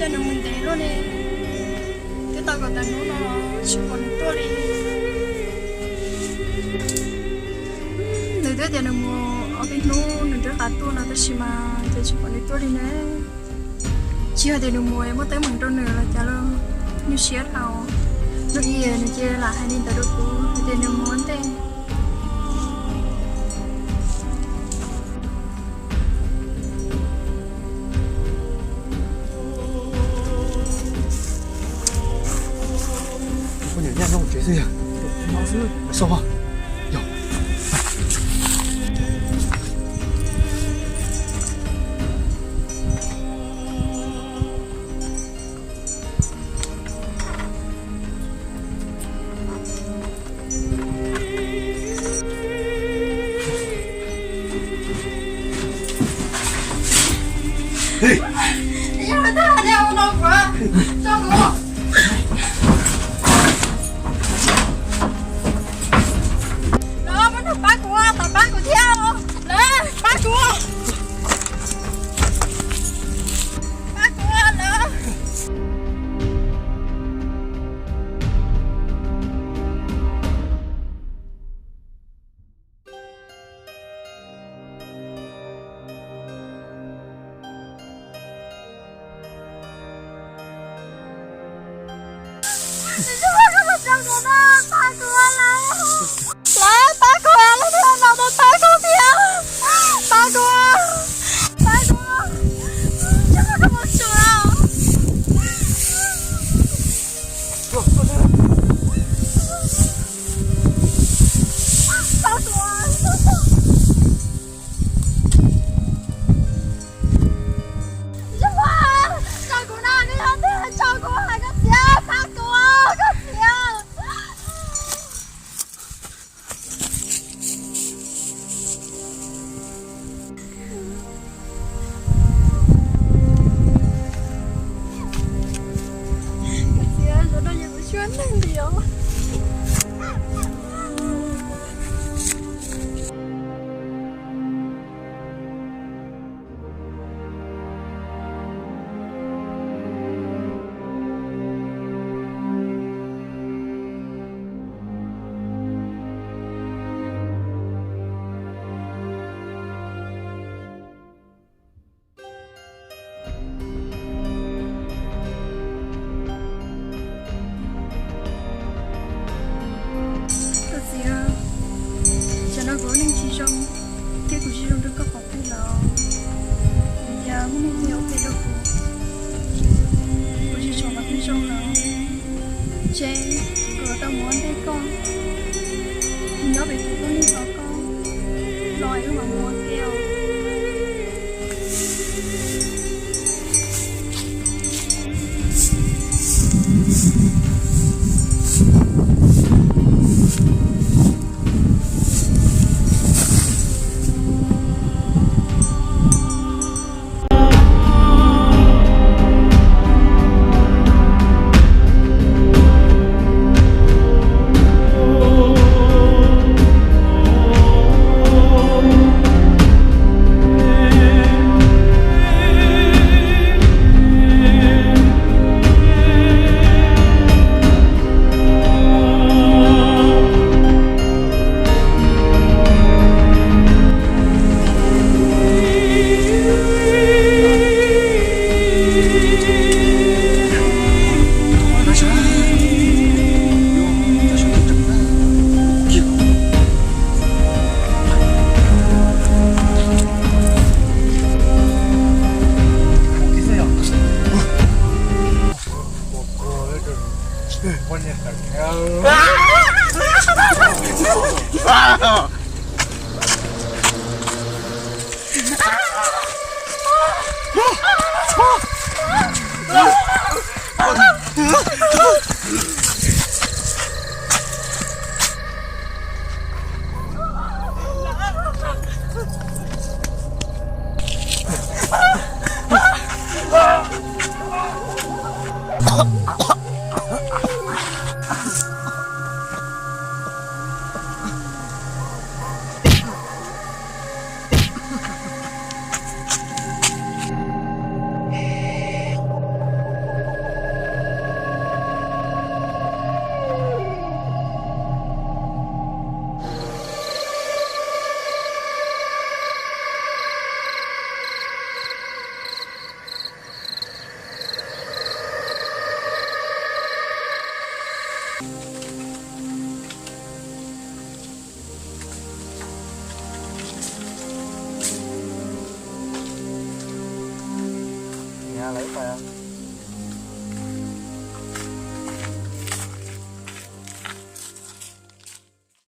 Cas nws mus ntev luaj ne, twb tau kaum tawm hnub no tsis pom nws tuaj li. Nws twb tias nws mus ob peb hnub nws rov qab tuaj no tab sis mas cas tsis pom nws tuaj li ne. Tsis hais tias nws mus muaj teeb meem rau nws los cas los, nws siab dhau. Hnub ib nws cia li lam hais li ntawd rau kuv hais tias nws mus ua ntej. Poj niam nyaj nyob hauv tsev xwb yog, no xwb, so ho. Yog. Lawv muab nws pab kuv, tau pab kuv thiab. Lawv pab kuv, pab kuv lawv. Lawv pab kuv, lawv pab kuv thiab, pab kuv, pab kuv. Koj txiv, zaum no yog kuv suab neeg li os. Koj txiv, tam sim no kuv ua neej tsis zoo, thiab kuv tsis zoo rau koj qhov twg los. Kuv tias muaj neeg ua ke rau kuv, kuv tsis tshua pom qhov twg zoo lawm. Ces kuv yuav tau mus ua ntej koj, nyob pem kuv tub neeg tos koj los wb mam mus ua ke os. Nyav lawv ib qho.